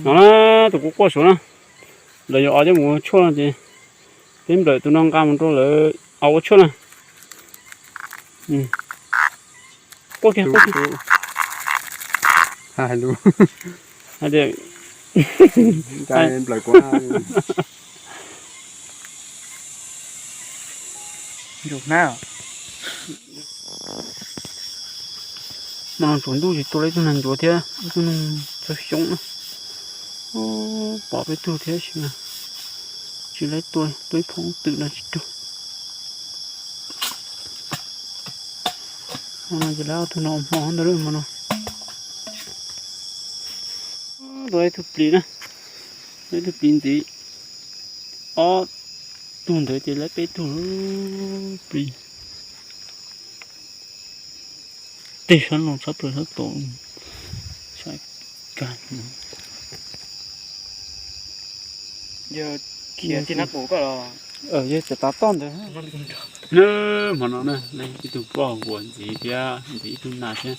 No na, tus kuj quaj suav na, lawv yuav os coj mus ua tshuaj no ces peb nplawm tus no nqa mus rau lawv os ua tshuaj na. Quaj kiag, quaj kiag. Hais lus. Hais tias nplawm kuv. Mas tsaus ntuj tsis tua lawv ib tug nas ncuav thiab ib tug neeg txawj xyoob na. Pom peb tug thiab sis mas tsis lawv tua, tua ib phoov twm no tsis raug. Hmo no ces lawv ob tug no hmo ntawd lawm hmo no. Tua ib tug plis na, tua ib tug plis ntxiv, ob tug ntawd ces lawv peb tug plis. Tej sab no tshab plaws sab tod. Yog khiav tij nab qus koj los? Yog cov tav toj ntawd. Hmo no na, ib tug poj huam ntxiv thiab ntxiv ib tug nas thiab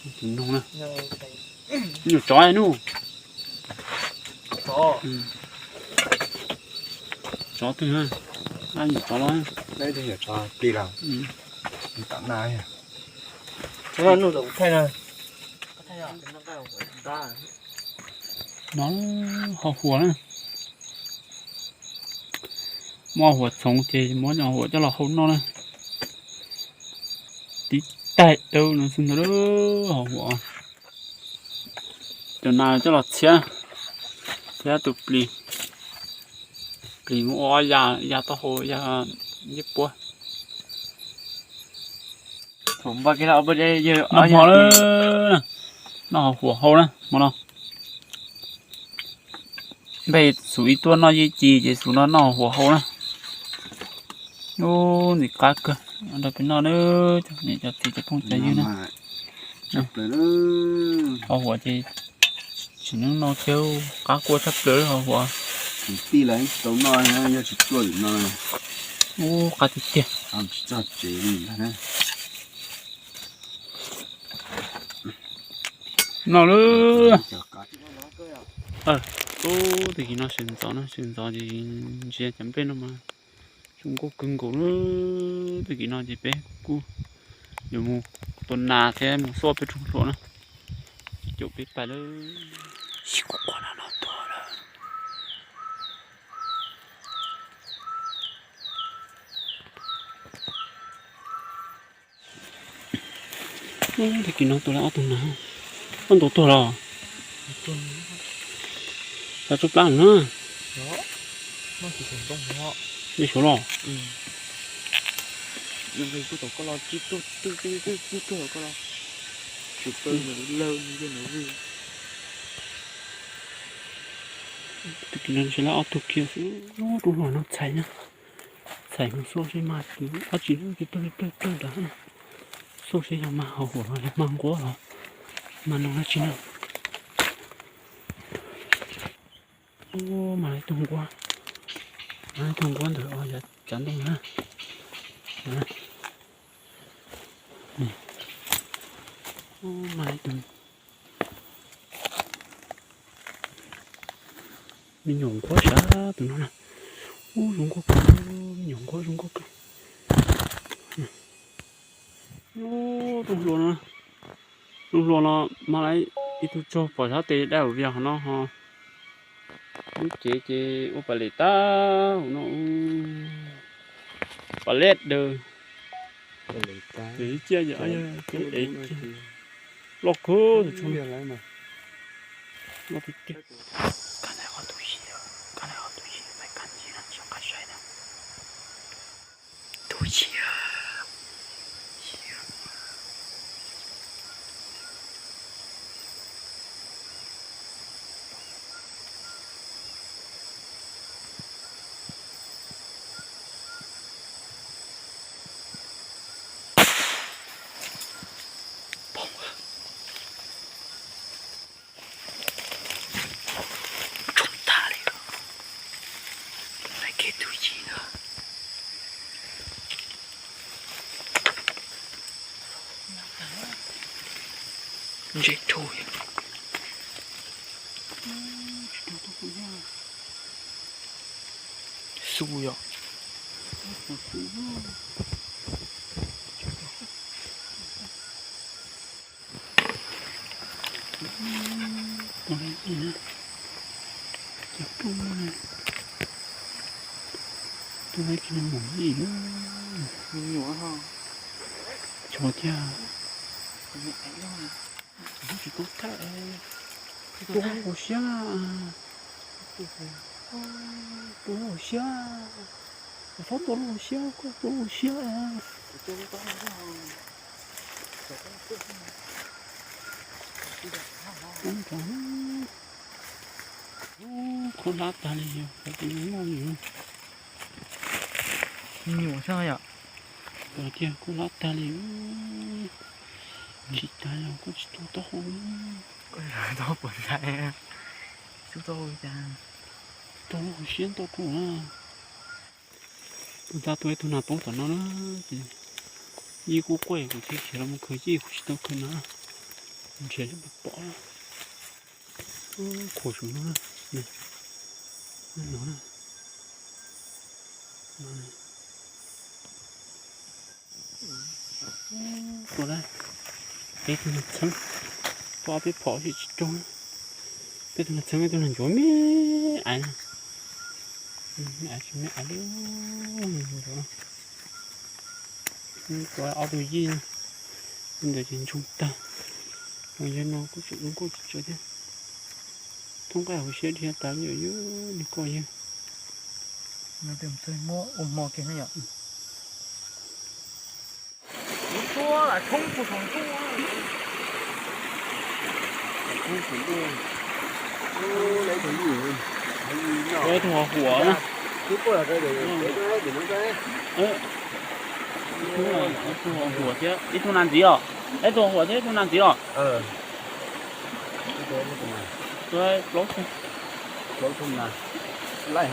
ib tug noog na. Nyuam tsov nub. Tsov twg? Nyuam tsov los. Plis los? Tam na. Nub thaij na. No ho huam na. Muab huam txhoov ces muab cov huam coj los hau noj na. Tib taig dawb no xwb ntag ho huam. Cov nas coj los txhiab, txhiab tus plis, plis muab ua ya, ya taub hau, ya yej puab. Noj hmo na, noj huam hau na hmo no. Npej xub ib tuaj noj yej ci ces xub no noj huam hau na. Ub, ntxim qab kawg, nrog peb noj na, cov niam cov txiv cov phooj cov ywg na. Ho huam ces tsis neb no thiab, qab kua tshaj plaws ho huam. Ub, qab tiag tiag. Noj lawm. Ub, tag kis no sawv ntxov na, sawv ntxov ces ntsia cov nplej no mas zoo nkauj kawg nkaus na. Tag kis no ces peb kuj yuav mus tua nas thiab mus xuaj peb rooj hlua na. Caum peb pais lawm. Ib kuv quaj no no tuag lawm. Tag kis no tua lawm ob tug nas, koj ntaus tuag los? Xav tsuj plab na. Nce suav los? Tag kis no tsis lawm ob tug kiag xwb. Rooj hlua no txhais na, txhais mus xuaj seb mas dab tsi na, tus tuag li plawg plawg nrad. Xuaj seb yog mas hau huam los yog mas nquab los mas noog dab tsi na. Ub, mas ib tug nquab, mas ib tug nquab ntawm os yav tsav ntoo na. Ub, mas ib tug me nyuam nquab sav tus no na. Ub, zoo nkauj kawg, me nyuam nquab zoo nkauj kawg. Ub, rooj hlua no, rooj hlua no mas lawv ib tug tsaug pom sab tes daj vias hauv no ho. Lub cev ces ua pas lem tag hauv no, pas lem daws. Ib ciaj ces ev loj kawg tus tsaug, loj tiag tiag. Tus yia, tus yia. Ntse rau. Xu yom. Cov phooj ywg, tus no ces nws mus ib lub me nyuam ho, chov thiab. Tsis tau thaj, tua hauv siab, tua hauv siab, txhob tua lub hauv siab, koj tua lub hauv siab. Khaub hlab tag li, yog tus noj li. Me nyuam xwb yom. Tiag, khaub hlab tag li. Tsis tas yog koj tsis tua taub hau. Koj tsis tua puas ntshai, xub taub hau cas. Tua lub hauv siab ntau rau na. Tus tab tua ib tug nas poob tom no na, ces ib kuj quaj kuv thiaj khiav los mus khaws, ib kuj tsis tau khaws na, nrhiav pom pom. Khuam saum no, no, tua lawm. Peb tug nas txheeb, tua ob peb phom tsis raug. Peb tug nas txheeb, ib tug nas ncuav me aiv, me aiv tsis me aiv li. Tua ob tug yij, ntawd ces ntsoog tag. Yog no kuj tseem ua nkauj tsis tsawg thiab. Thoob nqaij hauv siab dhia tas li yom, nws koj yawg. Muab ua hmo kiag na yom. Ib tug huam huam na. Ib tug huam huam thiab ib tug nas ntxiv os. Ib tug huam huam thiab ib tug nas ntxiv os. Plaub tug, plaub tug nas, laij,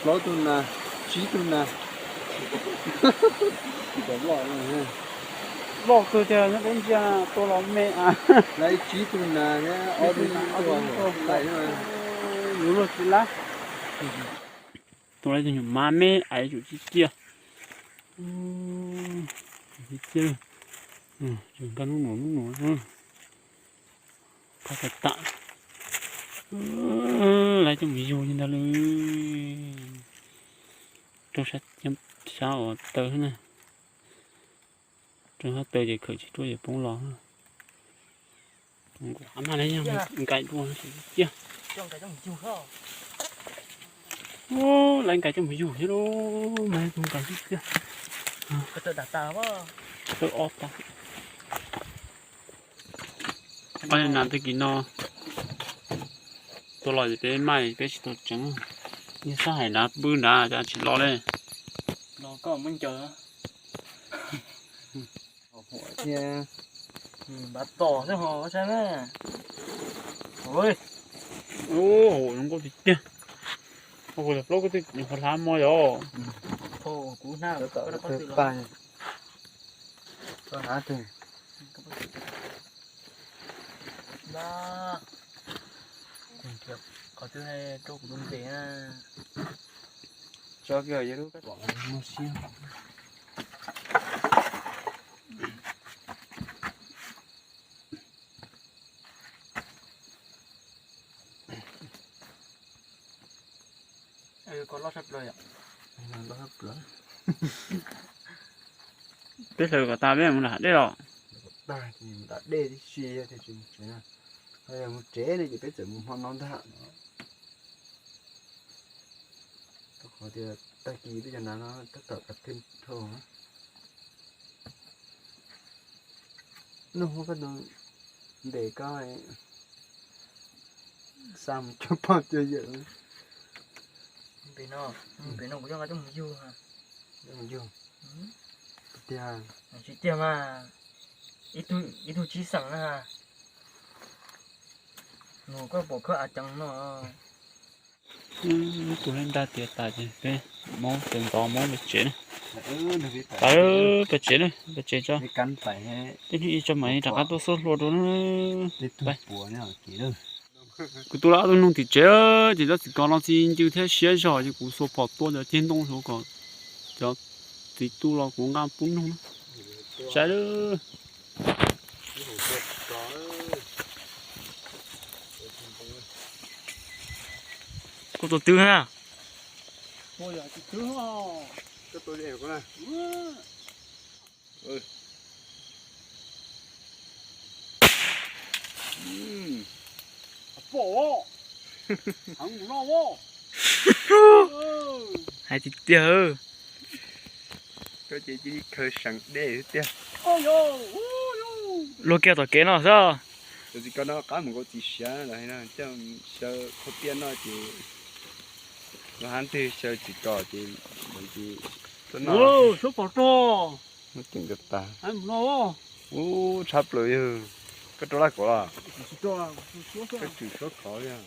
plaub tug nas, tsib tug nas. Loj kawg tiag, nyob peb ntsia tua los me a. Laij tsib tug nas, ob tug nas, ob tug nas, laij, yuav luag tsis lab. Tua lawm tus nyuam mab me aiv tsum tsis ciaj. Tsis ciaj, nkag lub nuav lub nuav. Qab tas tas. Lawv coj mus yug li ntag lawm. Rau sab uas taw na. Rau sab taw ces khawm tsis ruaj ces poob los. Nkaum av mas lawv yeej nkais dua ciaj. Lawv nkais coj mus yug thiab lauj, mas tus nkais xwb ciaj. Taw ob tag. Ob niag nas tag kis no tua los ces peb maj peb tsis tau tseev. Yeej sab hais nrad pw nrad cas tsis los li. Los koj muab ncaws. Huam thiab. Npav tom xwb ho saib na. Huam zoo nkauj tiag tiag. Ua kuv plaub koj twb nyuam qhuav hlab mo yom. Qhov twg rau kuv lub npe na. Tso kiag yog lub muaj siab. Koj loj sab plaws yom. Peb hlawv kom tas peb mus nram dej los. Tag ces mus nram dej tib si, yog tias tsis mus tsev, yog mus tsev ne ces peb txawm mus hmo no ntag. Rau qhov tias tag kis peb cov nas no tab tom kav thwj dhau. Nug koj tus npe koj xa mus cuag pog cuag yawm. Pem no, pem no kuv coj nqa coj mus yug. Coj mus yug. Tiag. Tsis tiag mas, ib tug tsib xeem na. Nug koj pom khawb av ceev no. Tus neb nrag tiav tas ces peb maub tawv ntov maub pem tsev na. Pais pem tsev na, pem tsev tso. Tej hnub ib tso mam rov qab tuaj xub hlua dua na. Kuv tus lam ob tug noog tim tsev, ces cov txiv kos los txi ncw thiab siab zog ces kuv xuas phom tua cov ceg ntoo saud kom cov txiv tu los kuv nqa pub noog na. Saib lawm. Kuv tus twg na? Hais tiag tiag. Koj ces cia li khaws seem dej tiag. Luag kiag tom kev no xwb. Tus txiv kos no qab mus nkaus txiv siav lawm, coj xyaw qhua tiaj noj ces luag hab twg xyaw txiv kos ces tuaj noj. Suab pom rog. Muab ceem rau tas. Ub, tshab plaws yog. Koj rau laj kov los? Koj tsum suab khov li os.